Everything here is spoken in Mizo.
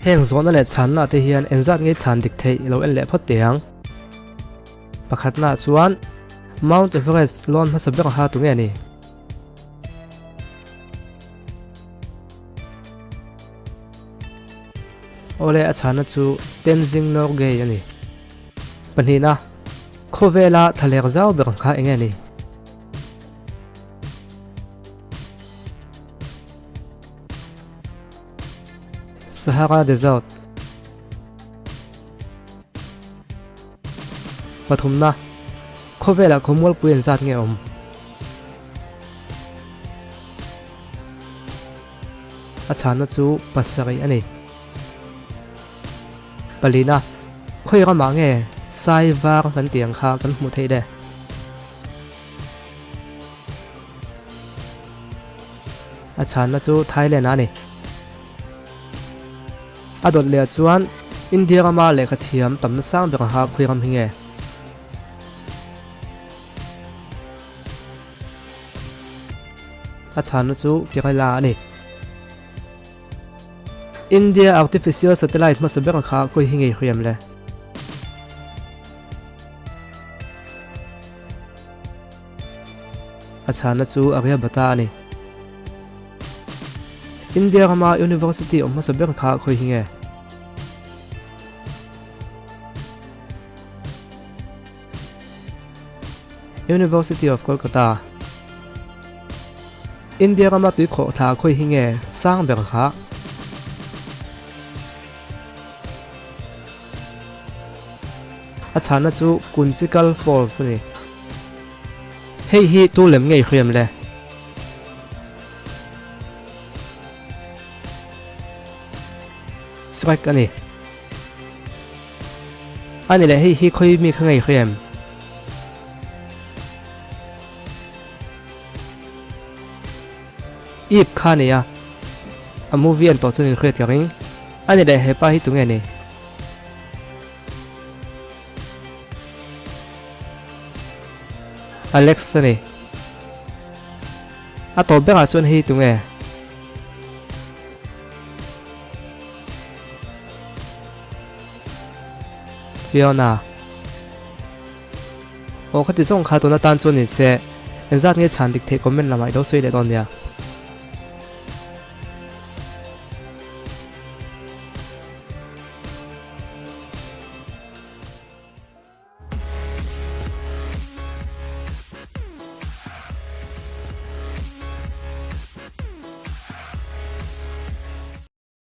Heng zawhna leh chhanna te hian engzat nge chhan dik theih i lo en leh phawt teh ang. Pakhatna chuan Mount Everest lawn hmasa ber kha tunge a ni? Awle a chhanna chu Tenzing Norgay a ni. Pahnihna, khawvela thlalek zau ber kha enge a ni? Sahara Desert. Pathumna, Khawvelah khawmualpui an zat nge awm? A chhanna chu pasarih a ni. Palina, Khawi ramah nge sai var kan tih ang kha kan hmuh theih le? A chhanna chu Thailand ah a ni. A dawt leh chuan India rama lehkha thiam tamna sang ber kha khawi ram hi nge? A chhanna chu Kerala a ni. India artificial satellite hmasa ber kha khawi hi ngei hriam le? A chhanna chu Aryabhata a ni. India rama university awm hmasa ber kha khawi hi nge? University of Kolkata. India rama tuikhawh thla khawi hi nge sang ber kha? A chhanna chu Kunchikal Falls a ni. Hei hi tu lem ngei hriam le? Shrek a ni. A ni le hei hi khawi mi kha ngei hriam? Ip kha a ni a, a movie an tawh chuan in hriat ka ring. A ni le hepa hi tunge ni? Alex a ni. A tawp berah chuan hei tunge? Fiona. Aw khati zawng kha tuna tan chuan ni se engzat nge chhan dik theih comment lamah i lo sawi leh dawn nia.